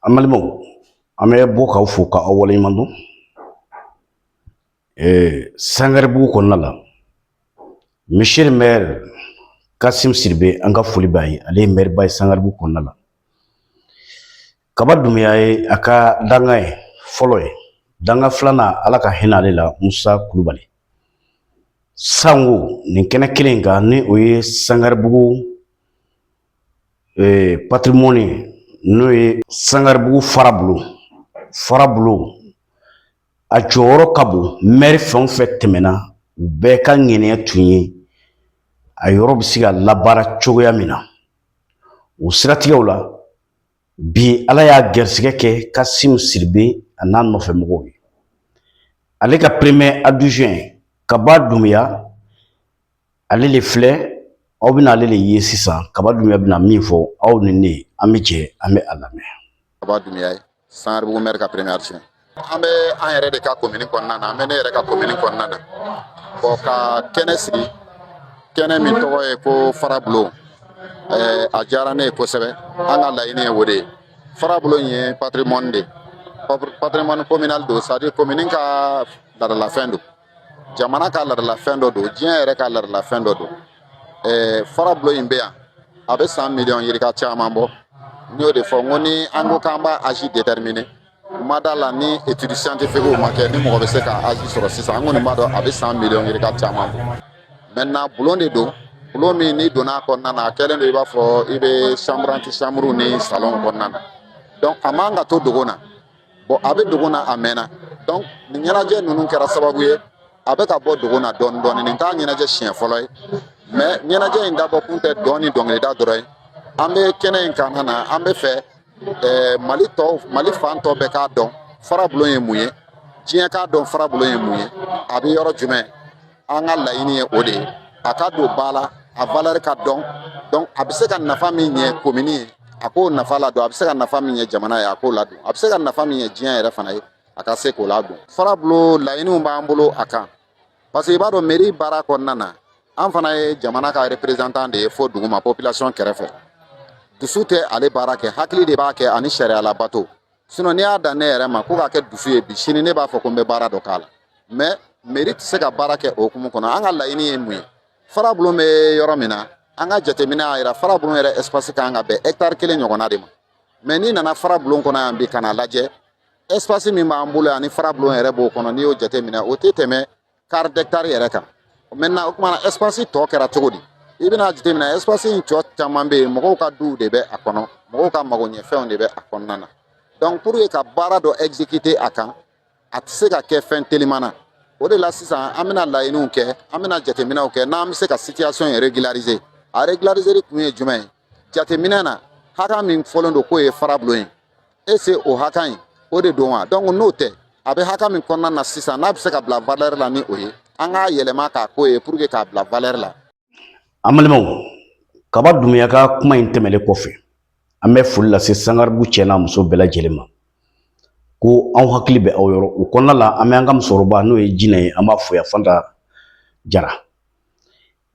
An balimaw, an bɛ bɔ k'aw fo k'aw waleɲuman dɔn. Sangaribugu kɔnɔna la, monsieur le maire Kasim Sidibe, an ka foli b'a ye. Ale ye maire ba ye Sangaribugu kɔnɔna la. Kaba Dunbiya ye a ka danga ye fɔlɔ ye. Danga filanan, Ala ka hinɛ ale la, Musa Kulubali. Sango nin kɛnɛ kelen in kan, ni o ye Sangaribugu patrimoine, n'o ye Sangaribugu farabulon. Farabulon a jɔyɔrɔ ka bon. Mɛri fɛn o fɛn tɛmɛna, u bɛɛ ka ŋaniya tun ye a yɔrɔ bɛ se ka labaara cogoya min na. O siratigɛw la, bi Ala y'a gɛrisigɛ kɛ Kasim Sidibe a n'a nɔfɛ mɔgɔw ye. Ale ka premier adjoint Kaba Dunbiya, ale le filɛ, aw bɛna ale le ye sisan. Kaba Dunbiya bɛna min fɔ aw ni ne, an bɛ jɛ an bɛ a lamɛn. Kaba Dunbiya ye Sangaribugu maire ka premier adjoint. An bɛ an yɛrɛ de ka commune kɔnɔna na, an bɛ ne yɛrɛ ka commune kɔnɔna na. Bon, ka kɛnɛ sigi, kɛnɛ min tɔgɔ ye ko Farabulon, a diyara ne ye kosɛbɛ. An ka laɲini ye o de ye. Farabulon ye patrimoine de ye, patrimoine communal don, c'est à dire commune ka laadalafɛn don, jamana ka laadalafɛn dɔ don, diɲɛ yɛrɛ ka laadalafɛn dɔ don. Farabulon in bɛ yan, a bɛ san miliyɔn yirika caman bɔ. N y'o de fɔ, n ko ni an ko k'an b'a âge déterminer, ma da la ni étude scientifique ma kɛ, ni mɔgɔ bɛ se ka âge sɔrɔ sisan. An kɔni b'a dɔn a bɛ san miliyɔn yirika caman bɔ. Maintenant, bulon de don, bulon min n'i donna a kɔnɔna na, a kɛlen don i b'a fɔ i bɛ chambre, antichambre ni salon kɔnɔna na. Donc a man ka to dogo na. Bon, a bɛ dogo na, a mɛnna. Donc nin ɲɛnajɛ ninnu kɛra sababu ye a bɛ ka bɔ dogo na dɔɔni dɔɔni. Nin t'a ɲɛnajɛ siɲɛ fɔlɔ ye, mais ɲɛnajɛ in dabɔ kun tɛ dɔn ni dɔnkilida dɔrɔn ye. An bɛ kɛnɛ in kan na, an bɛ fɛ Mali tɔw, Mali fan tɔ bɛɛ k'a dɔn farabulon ye mun ye, diɲɛ k'a dɔn farabulon ye mun ye, a bɛ yɔrɔ jumɛn. An ka laɲini ye o de ye, a ka don ba la, a valeur ka dɔn. Donc a bɛ se ka nafa min ɲɛ commune ye, a k'o nafa ladon. A bɛ se ka nafa min ɲɛ jamana ye, a k'o ladon. A bɛ se ka nafa min ɲɛ diɲɛ yɛrɛ fana ye, a ka se k'o ladon. Farabulon laɲiniw b'an bolo a kan, parce que i b'a dɔn, mairie baara kɔnɔna na, an fana ye jamana ka représentant de ye fo duguma, population kɛrɛfɛ. Dusu tɛ ale baara kɛ, hakili de b'a kɛ ani sariya labato. Sinon n'i y'a dan ne yɛrɛ ma ko k'a kɛ dusu ye, bi sini ne b'a fɔ ko n bɛ baara dɔ k'a la, mais mairie tɛ se ka baara kɛ o hukumu kɔnɔ. An ka laɲini ye mun ye? Farabulon bɛ yɔrɔ min na, an ka jateminɛ y'a yira farabulon yɛrɛ espace kan ka bɛn hectare 1 ɲɔgɔnna de ma. Mais n'i nana farabulon kɔnɔ yan bi ka n'a lajɛ, espace min b'an bolo yan ni farabulon yɛrɛ b'o kɔnɔ, n'i y'o jateminɛ, o tɛ tɛmɛ quart d'hectare yɛrɛ kan. Maintenant, o kumana espace tɔ kɛra cogo di? I bɛna jateminɛ, espace in tɔ caman bɛ yen, mɔgɔw ka duw de bɛ a kɔnɔ, mɔgɔw ka magoɲɛfɛnw de bɛ a kɔnɔna na. Donc pour que ka baara dɔ exécuter a kan, a tɛ se ka kɛ fɛn teliman na. O de la sisan an bɛna laɲiniw kɛ, an bɛna jateminɛw kɛ n'an bɛ se ka situation in régulariser. A régulariser kun ye jumɛn ye? Jateminɛ na, hakɛ min fɔlen don k'o ye farabulon ye, est-ce o hakɛ in o de don wa? Donc n'o tɛ, a bɛ hakɛ min kɔnɔna na sisan, n'a bɛ se ka bila valeur la ni o ye, an k'a yɛlɛma k'a k'o ye pour que k'a bila valeur la. An balimaw, Kaba Dunbiya ka kuma in tɛmɛnen kɔfɛ, an bɛ foli lase Sangaribugu cɛ n'a muso bɛɛ lajɛlen ma ko anw hakili bɛ aw yɔrɔ. O kɔnɔna la, an bɛ an ka musokɔrɔba, n'o ye Jinɛ ye, an b'a fo yan, Fanta Jara.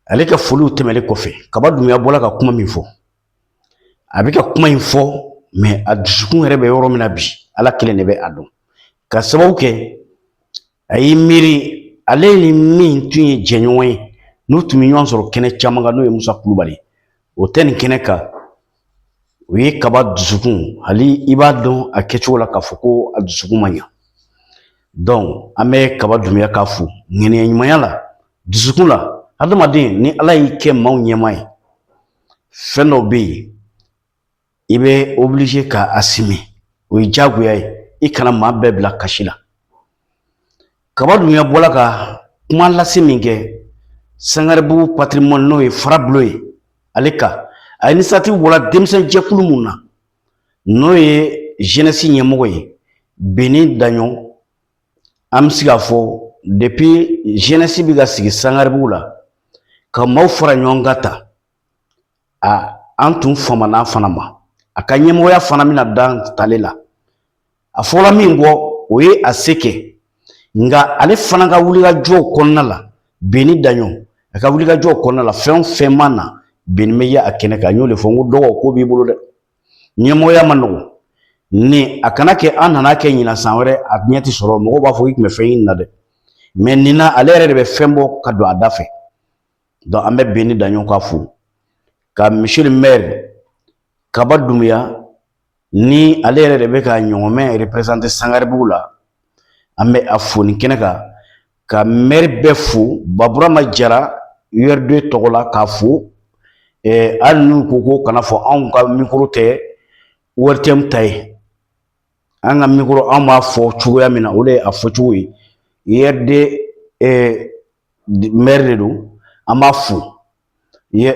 Ale ka foliw tɛmɛnen kɔfɛ, Kaba Dunbiya bɔra ka kuma min fɔ, a bɛ ka kuma in fɔ, mais a dusukun yɛrɛ bɛ yɔrɔ min na bi, Ala kelen de bɛ a dɔn. Ka sababu kɛ a y'i miiri, ale ni min tun ye jɛɲɔgɔn ye, n'u tun bɛ ɲɔgɔn sɔrɔ kɛnɛ caman kan, n'o ye Musa Kulubali, o tɛ nin kɛnɛ kan. O ye Kaba dusukun, hali i b'a dɔn a kɛcogo la k'a fɔ ko a dusukun ma ɲa. Donc an bɛ Kaba Dunbiya k'a fo ŋaniya ɲumanya la, dusukun la. Hadamaden, ni Ala y'i kɛ maaw ɲɛmaa ye, fɛn dɔw bɛ yen, i bɛ obligé ka assumer, o ye diyagoya ye. I kana maa bɛɛ bila kasi la. Kaba Dunbiya bɔla ka kuma lase min kɛ Sangaribugu patrimoine, n'o ye farabulon ye, ale ka a initiative bɔra denmisɛn jɛkulu mun na, n'o ye jeunesse ɲɛmɔgɔ ye Beni Daɲɔ. An bɛ se k'a fɔ depuis jeunesse bɛ ka sigi Sangaribugu la ka maaw fara ɲɔgɔn kan ta, a an tun famana fana ma. A ka ɲɛmɔgɔya fana bɛna dan tale la. A fɔra min kɔ, o ye a se kɛ, nka ale fana ka wulikajɔw kɔnɔna la, Beni Daɲɔ a ka wulikajɔw kɔnɔna la, fɛn o fɛn ma na, Beni bɛ ye a kɛnɛ kan. N y'o de fɔ, n ko dɔgɔ ko b'i bolo dɛ, ɲɛmɔgɔya ma nɔgɔn. Ni a kana kɛ an nana kɛ ɲinan, san wɛrɛ a ɲɛ tɛ sɔrɔ, mɔgɔw b'a fɔ k'i tun bɛ fɛn ɲini na dɛ. Mais nin na, ale yɛrɛ de bɛ fɛn bɔ ka don a da fɛ. Donc an bɛ Beni Daɲɔn ka fo, ka monsieur le maire Kaba Dunbiya, ni ale yɛrɛ de bɛ ka ɲɔgɔnmɛ représenter Sangaribugu la, an bɛ a fo nin kɛnɛ kan, ka maire bɛɛ fo, Baburama Jara URD tɔgɔ la k'a fo. Hali n'u ko ko kana fɔ, anw ka micro tɛ ORTM ta ye. An ka micro, an b'a fɔ cogoya min na, o de ye a fɔcogo ye. URD maire de don, an b'a fo.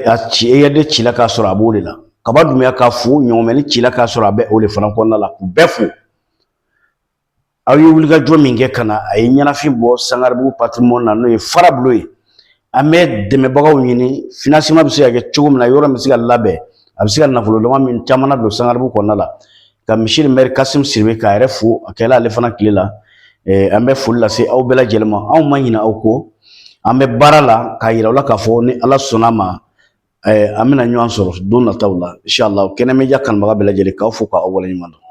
A ci URD cila k'a sɔrɔ a b'o de la. Kaba Dunbiya k'a fo, ɲɔgɔnmɛni cila k'a sɔrɔ a bɛ o de fana kɔnɔna la, k'u bɛɛ fo. Aw ye wulikajɔ min kɛ ka na a ye ɲɛnafin bɔ Sangaribugu patrimoine na, n'o ye farabulon ye, an bɛ dɛmɛbagaw ɲini. Financement bɛ se ka kɛ cogo min na, yɔrɔ min bɛ se ka labɛn, a bɛ se ka nafolo dama min caman na don Sangaribugu kɔnɔna la. Ka monsieur le maire Kasim Siribe k'a yɛrɛ fo, a kɛla ale fana tile la. An bɛ foli lase aw bɛɛ lajɛlen ma. Anw ma ɲinɛ aw kɔ, an bɛ baara la k'a yira aw la k'a fɔ ni Ala sɔnna a ma, an bɛna ɲɔgɔn sɔrɔ don nataw la, inshallah. Kɛnɛ Media kanubaga bɛɛ lajɛlen, k'aw fo k'aw waleɲuman dɔn.